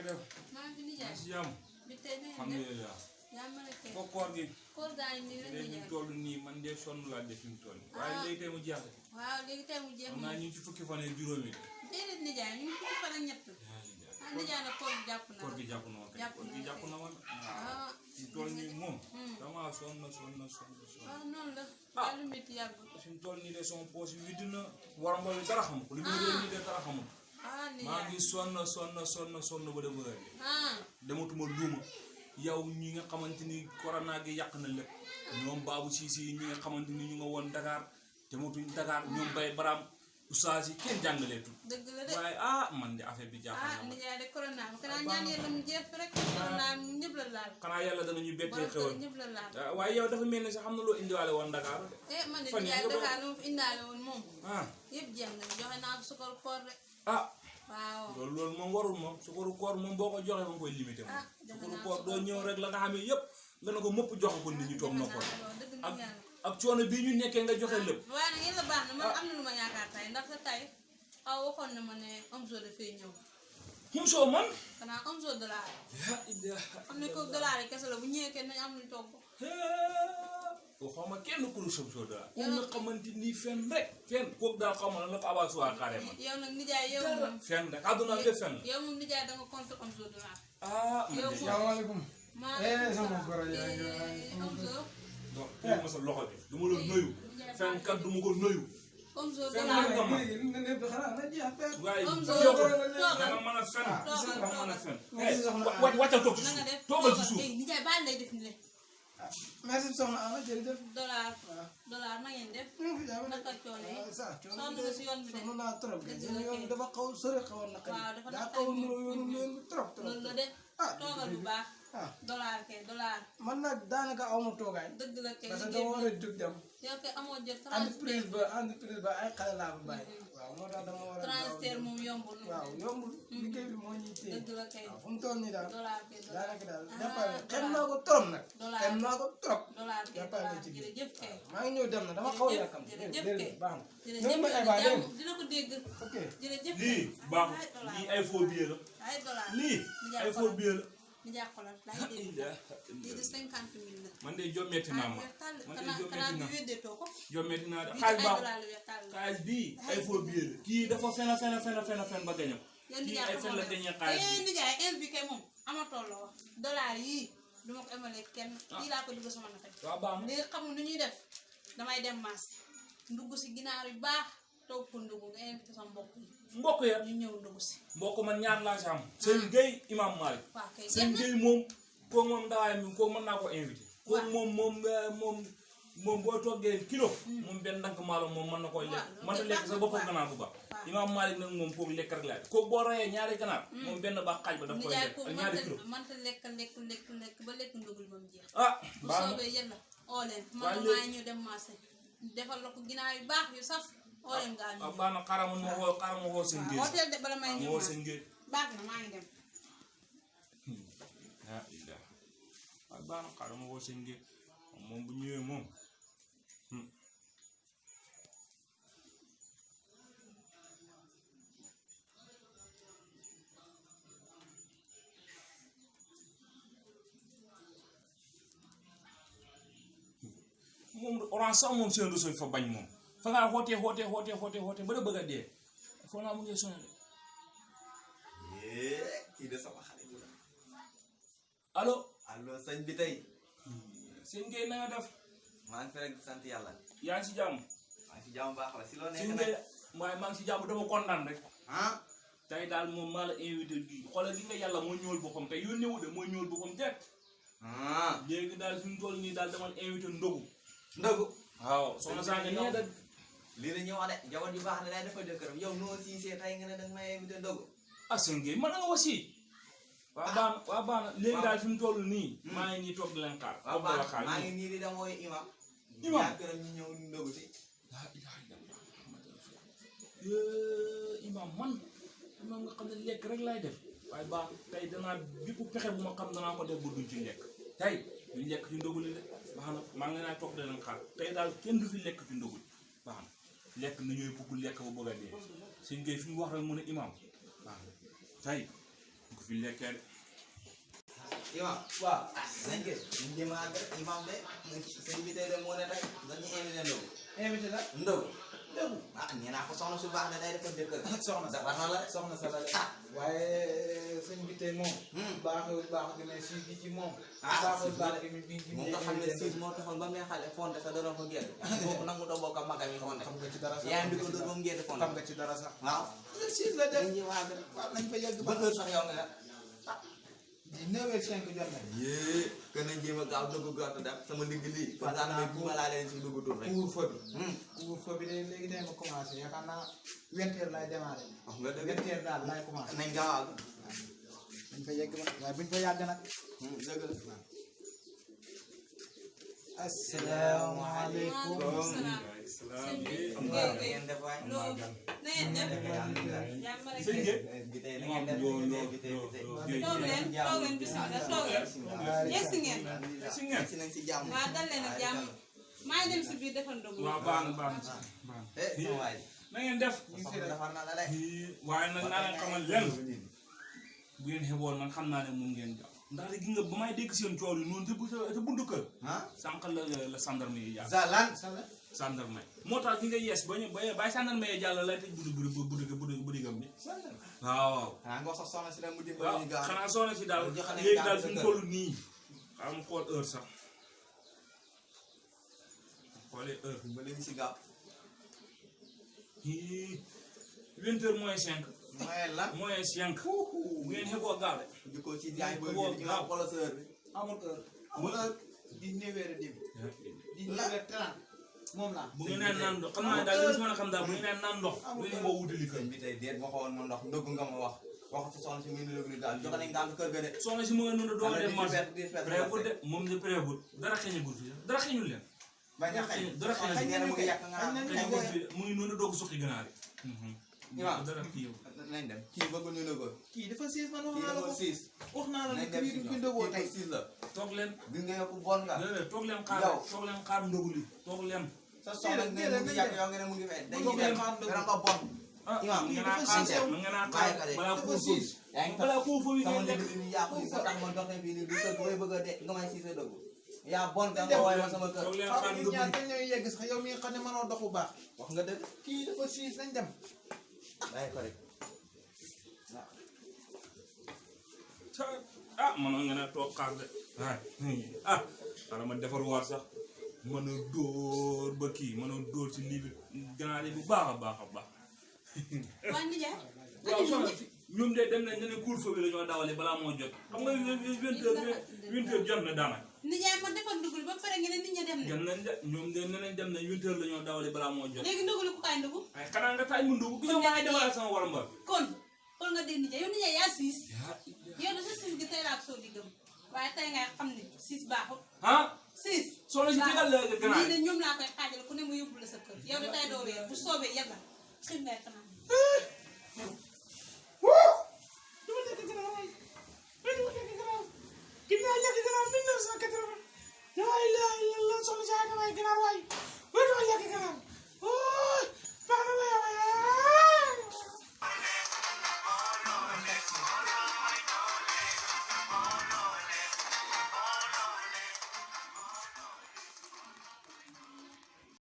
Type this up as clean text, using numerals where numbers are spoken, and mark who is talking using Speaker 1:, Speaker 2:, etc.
Speaker 1: def
Speaker 2: maa ngi nijaay
Speaker 1: si jàmm
Speaker 2: bi tey nee
Speaker 1: alhamdulilah
Speaker 2: yaa ma nekk
Speaker 1: ko koor gi
Speaker 2: koor gaa yi nii rek
Speaker 1: léegi
Speaker 2: nijaay
Speaker 1: ñu toll nii man de sonn laa def fi mu toll nii waaye léegi tey mu jeex
Speaker 2: waaw léegi tey mu jeex
Speaker 1: xam naa ñu ngi ci fukki fan ak juróomi
Speaker 2: déedéet nijaay ñu ngi fukki fan ak ñett nijaay nag koor gi jàpp na
Speaker 1: koor gi jàpp na ma kay koor gi jàpp na ma waaw fi mu toll nii moom dama sonn
Speaker 2: waaw noonu la daal lu métti yàgg
Speaker 1: fi mu toll nii de sama poos yi widd na war mbooy dara xamul ko li mu réer nii de dara xamul maa ngi sonn ba de bëgg dematuma luuma yow ñi nga xamante ni corona gi yàq na lépp ñoom Babou Cissé ñi nga xamante ni ñu nga woon Dakar dematuñ Dakar ñoom Baye Baram oustaz yi kenn jàngaleetul.
Speaker 2: dëgg la de
Speaker 1: waaye man de affaire bi jaaxal na ma.
Speaker 2: nijaay de corona bi xanaa ñaan yàlla mu jeex rek. corona ñëpp la laal.
Speaker 1: xanaa yàlla danañu bettee xewal
Speaker 2: ñëpp la laal.
Speaker 1: waaye yow dafa mel ni sax xam na loo indiwaale woon Dakar de.
Speaker 2: man de nijaay Dakar lu ma fi indaale woon moom. yëpp jeex na joxe naa ko sukkaru koor de. waaw
Speaker 1: loolu moom warul moom sukkaru koor moom boo ko joxee moom koy limité moom. sukkaru koor doo ñëw rek la nga xam ne yëpp nga ne ko mëpp joxe ko nit ñi toog na ko ak coono bii ñu nekkee nga joxe lépp.
Speaker 2: waaye nag yàlla baax na man am na lu ma yaakaar tey ndax tey waxoon na ma ne Omzo dafay ñëw.
Speaker 1: Omzo man.
Speaker 2: xanaa Omzo dollar. xam ne kooku dollar yi kese la bu ñëwee kenn nañu am luñ togg.
Speaker 1: xaw ma kenn ku dul Omzo dollar. yow nga xamante ni fenn rek. fenn kooku daal xaw ma lan la ko abasu waa carrément.
Speaker 2: yow nag nijaay yow moom.
Speaker 1: fenn rek àdduna bi de fenn.
Speaker 2: yow moom nijaay da nga contre Omzo dollar.
Speaker 1: yow moom
Speaker 3: salaamaaleykum.
Speaker 2: sama
Speaker 3: goro
Speaker 2: Omzo.
Speaker 1: donc tey ma sa loxo bi du ma la nuyu. fenn kat du ma ko nuyu.
Speaker 2: Omzo
Speaker 1: fenn
Speaker 2: dollar
Speaker 1: rek nga ma. waaye yow da nga mën a fenn. da nga mën a fenn. wàccal toog ci suuf toogal ci suuf.
Speaker 2: nijaay baal lay def ni le.
Speaker 3: merci soxna Ama jërëjëf.
Speaker 2: dollar na ngeen def. naka coono yi. sonn nga si yoon bi de.
Speaker 3: sonn naa trop de yoon dafa xaw sori xawoon na
Speaker 2: waaw dafa
Speaker 3: daa xaw nuroo yoonu yoon bi trop.
Speaker 2: loolu la de. toogal bu baax. dollar kay dollar.
Speaker 3: man nag daanaka aw ma toogaay.
Speaker 2: dëgg la kay
Speaker 3: parce que dama war a jóg dem.
Speaker 2: yow kay amoo jël
Speaker 3: entreprise ba ay xale laa ko bàyyi. waaw moo tax dama war a.
Speaker 2: transfert moom yombul.
Speaker 3: waaw yombul. liggéey bi moo ñuy téye.
Speaker 2: dëgg la kay
Speaker 3: waaw fu mu toll nii daal.
Speaker 2: dollar kay
Speaker 3: daanaka daal jàppale xem naa ko trop nag. xem naa ko trop.
Speaker 2: dollar kay
Speaker 3: jàppale ci biir
Speaker 2: jërëjëf kay.
Speaker 3: maa ngi ñëw dem na dama xaw a yàkkam.
Speaker 2: jërëjëf kay
Speaker 3: baax na.
Speaker 2: jërëjëf dina ko dégg.
Speaker 3: ok
Speaker 2: jërëjëf
Speaker 1: lii baaxul lii ay faux billets la.
Speaker 2: ay dollar
Speaker 1: lii ay faux billets la.
Speaker 2: nijaay xoolal laay dégg. lii de 50 000 la.
Speaker 1: man de jommeeti naa ma man de jommeeti naa
Speaker 2: weddetoo ko.
Speaker 1: jommeeti naa de xaalis baaxul xaalis bii ay faux billets la. kii dafa fen ba gañam. kii ay fen la gañee xaalis bi.
Speaker 2: nijaay invité moom amatoo la wax. dollar yii du ma ko emale kenn. kii laa ko dugg sama naka.
Speaker 1: waaw baax na
Speaker 2: léegi xamul nu ñuy def damay dem marché ndugg si ginaar yu baax toog ko ndugg nga invité sama mbokk yi.
Speaker 1: mbokk ya
Speaker 2: ñu ñëw ndugg si.
Speaker 1: mbokk man ñaar laa si am. seen Gueye Imam Malick.
Speaker 2: waaw kay
Speaker 1: seen Gueye moom kooku moom ndawaay mi kooku mën naa ko invité. kooku moom boo toggee kilo. moom benn ndànk maalo moom mën na koy lekk. mën na lekk sa boppam ganaar bu baax. Imam Malick nag moom kooku lekk rek laay kooku boo rayee ñaari ganaar. moom benn baax xaaj ba daf koy lekk ak ñaari kilo.
Speaker 2: mënta lekk ba lekk ndugul ba mu jeex.
Speaker 1: baax
Speaker 2: bu
Speaker 1: na
Speaker 2: soobee yàlla oo leen. man maa ñu dem marché defal la ko ginaar yu baax yu saf oo leen gaa ñu.
Speaker 1: baax na xaaral ma woo seen Gueye.
Speaker 2: hôtel de bala may ñëw
Speaker 1: woo seen Gueye.
Speaker 2: baax na maa ngi dem.
Speaker 1: baax na xaaral ma woo seen Gueye moom bu ñëwee moom. moom orange sax moom seen réseau fa bañ moom fa ngaa xoote ba da bëgg a dee foo naa mu ngi sonné de.
Speaker 4: kii de sama xarit la.
Speaker 1: allo.
Speaker 4: allo sëñ bi tey.
Speaker 1: seen Gueye na nga def.
Speaker 4: maa ngi fi rek sant yàlla.
Speaker 1: yaa ngi si jàmm.
Speaker 4: maa ngi si jàmm baax la si loo nekk
Speaker 1: seen Gueye waaye maa ngi si jàmm dama kontaan rek. tey daal moom maa la invité gi xoolal gi nga yàlla moo ñëwal boppam tey yónnee wu de moo ñëwal boppam direct. léegi daal suñu tool nii daal dama invité ndogu. waaw soxna saa nga nee da
Speaker 4: lii la ñuy wax de jabar ju baax ne day defal jëkkëram yow noo siisee tey nga ne danga may invité ndogu.
Speaker 1: seen Gueye man nga wasi. waa baax na léegi daal fi mu toll nii. maa ngi nii toog di leen xaar.
Speaker 4: waaw baax maa ngi nii di dem wooyu imam. këram ñu ñëw ndogu si.
Speaker 1: imam nga xam ne lekk rek laay def. waaye baax tey danaa bépp pexe bu ma xam danaa ko def ba duñ ci lekk. tey duñ lekk ci ndogu li de baax na maa ngi naa toog di leen xaar tey daal kenn du fi lekk ci ndogu li baax na lekk na ñooy bugg lekk ba bëgg a dee seen Gueye fi mu wax rek mu ne imam baax na tey fi lekkee de.
Speaker 4: imam
Speaker 3: waaw
Speaker 4: nañ gis ñu jéem a àgg rek imam de sëñ bi tey de moo ne tey dañu invité ndogu
Speaker 3: invité la
Speaker 4: ndogu
Speaker 3: déggu
Speaker 4: ah nee naa ko soxna su baax ne day defal jëkkër
Speaker 3: soxna sa
Speaker 4: dafa na la rek
Speaker 3: soxna sa la de waaye sëñ bi tey moom baaxewul baax gi mais si gi ci moom baaxewul baax gi bi
Speaker 4: moom nga xam ne siis moo taxoon ba mu ne xale fonde sa doon ko génn boobu nangu ta bokk ak magam yi fonde
Speaker 3: xam nga ci dara sax
Speaker 4: yaayam di ko dóor ba mu génn fonde
Speaker 3: xam nga ci dara sax
Speaker 4: waaw
Speaker 3: siis la def
Speaker 4: dañ waa gën
Speaker 3: waaw nañ fa yegg
Speaker 4: ba heure sax yow nga
Speaker 3: di 9h05 jot na
Speaker 4: yee kën nañ jéem a gaaw dugg gàtt dem sama ndigg lii parce que bu ma laa leen si dugg tur rek
Speaker 3: couvre-feu bi couvre-feu bi de léegi tey ma commencé yaakaar naa 20h laay démarré
Speaker 4: wax nga dëgg
Speaker 3: 20h daal laay commencé
Speaker 4: nañ gaaw
Speaker 3: dañ fa yegg ba waaye buñ fa yàgg nag
Speaker 4: dëgg la
Speaker 3: asalaamaaleykum
Speaker 1: salaam bi am
Speaker 4: waaw da ngeen def waay
Speaker 2: na ngeen def jàmm rek
Speaker 1: sëñ Gueye.
Speaker 4: bi tey da ngeen def bi tey
Speaker 2: toog leen bismillah toog leen yegsi ngeen
Speaker 1: si ngeen.
Speaker 4: si nañ si jàmm
Speaker 2: waaw dal leen ak jàmm maa ngi dem si biir defal ndogu
Speaker 1: waaw baax na baax na baax na.
Speaker 4: sama waay
Speaker 1: na ngeen def.
Speaker 4: soxna defar na la de
Speaker 1: waaye nag naa leen xamal leen bu ngeen xeboon nag xam naa ne moom ngeen jàpp ndax de gi nga ba may dégg seen coow yi noonu te buntu kër
Speaker 4: ah
Speaker 1: sànq la gendarme yi jàll
Speaker 4: Zalan
Speaker 1: gendarme moo tax gi nga yees ba ñu bàyyi gendarme yi jàll lay tëj budigam bi waaw
Speaker 4: xanaa nga wax sax soxna si la mu dimbali
Speaker 1: waaw
Speaker 4: ñu gaaw
Speaker 1: xanaa soxna si daal
Speaker 4: joxe nañ
Speaker 1: léegi
Speaker 4: gaaw
Speaker 1: daal
Speaker 4: sa
Speaker 1: suñu
Speaker 4: kër.
Speaker 1: toll nii xam xool heure sax xoolee heure
Speaker 4: ba léegi si gaaw
Speaker 1: 20h moins 5
Speaker 4: mooy lan
Speaker 1: moins 5 bu ngeen xeboo gaaw de
Speaker 4: di ko si jaay booy bi ñu naan poloseur bi
Speaker 3: amul heure amul heure di 9h10 di 9h30 moom laa
Speaker 1: bu ngeen naan naan ndox xam naa ne daal li si mën a xam daal bu ngeen naan naan ndox bu ngeen boo wutali kër
Speaker 4: sëñ bi tey déet waxoon ma ndox ndëgg nga ma wax wax ci soxna si muy nëlëg ni daal joxe nañ gàll kër ga de
Speaker 1: soxna si mu nga noonu doo dem marché
Speaker 4: di
Speaker 1: prévôt de moom de prévôt dara xeeñagul fi dara xeeñul leen
Speaker 4: bañ a xëy
Speaker 1: dara
Speaker 4: soxna si nee na mu ngi yàq nga naan
Speaker 1: xeeñagul fi mu ngi noonu doog suqi ganaar yi
Speaker 4: waaw
Speaker 1: dara kii yow
Speaker 4: nañ dem kii bëgg ñu ne ko
Speaker 3: kii dafa siis man wax
Speaker 4: kii
Speaker 3: naa la
Speaker 4: dafa
Speaker 3: ko
Speaker 4: siis
Speaker 3: wax naa la
Speaker 4: nañ
Speaker 3: ne
Speaker 4: dem
Speaker 3: kii
Speaker 4: si
Speaker 3: duñ ko
Speaker 4: ñoom
Speaker 3: ndëgoo
Speaker 4: kii
Speaker 3: tey
Speaker 4: dafa siis la
Speaker 1: toog leen
Speaker 4: bi nga yokk bon nga
Speaker 1: déedéet toog leen xaar
Speaker 4: Yow.
Speaker 1: toog leen xaar ndogu li toog leen
Speaker 4: sa soxna ne mu ngi yàq yow nga ne mu ngi fay dañuy
Speaker 3: Toog leen
Speaker 4: dem
Speaker 3: xaar ndëgg.
Speaker 4: dara nga bon
Speaker 1: ah
Speaker 4: Imaam,
Speaker 1: mën
Speaker 3: kii
Speaker 1: nga naa
Speaker 3: dafa
Speaker 1: xaar
Speaker 3: siisew.
Speaker 1: mën nga naa
Speaker 4: bàyyi
Speaker 1: xaar
Speaker 4: ko de
Speaker 1: balaa
Speaker 3: dafa
Speaker 1: koo foofu
Speaker 3: siis
Speaker 4: yaa ngi
Speaker 1: balaa koo foofu
Speaker 4: sama
Speaker 1: ngeen
Speaker 4: ndigg
Speaker 1: lekk
Speaker 4: li yàqu yi ba tax ma doxee fii nii du sëg bay bëgg a de nga may siise dëgg yaa bon da nga woy ma sama kër
Speaker 1: toog leen
Speaker 3: xaw
Speaker 1: xaar
Speaker 3: ñu
Speaker 1: ndogu
Speaker 3: ñaar
Speaker 1: li
Speaker 3: kañ ñooy yegg sax yow mi nga xam ne mënoo dox bu baax
Speaker 4: wax nga dëgg
Speaker 3: kii dafa siis nañ dem
Speaker 4: bàyyi ko rek
Speaker 1: ah mënoon nga ne toog xaar de ah xaaral ma defar waat sax mën a dóor ba kii mën a dóor ci lii bi ganaar yi bu baax a baax a baax
Speaker 2: waa nijaay
Speaker 1: waaw soxna si ñoom de dem nañ ne couvre-feu bi la ñoo dawale balaa moo jot xam nga 20h jot na daanaka
Speaker 2: nijaay ma defal ndugul ba pare ngeen ne nit ñi dem na
Speaker 1: dem nañ de ñoom de nee nañ dem nañ 20h la ñoo dawale balaa moo jot
Speaker 2: léegi ndugul ku kaay ndugu
Speaker 1: ay xanaa nga taaj mu ndugu gis nga maa ngi defaraat sama war mbar
Speaker 2: kon nga dégg nijaay yow nijaay yaa siis yow da sa siis gi tey laa soo di gëm waaye tey ngay xam ne siis baaxul
Speaker 1: ah
Speaker 2: siis
Speaker 1: soxna si tegal la ganaar
Speaker 2: lii de ñoom laa koy xaajal ku ne mu yóbbu la sa kër yow de tey doo weer bu soobee yàlla xim ngay fanaan
Speaker 3: ginnaaw lekk gannaaw 1980 laa ilaaha illallaah soxna si ay na waay gannaaw waay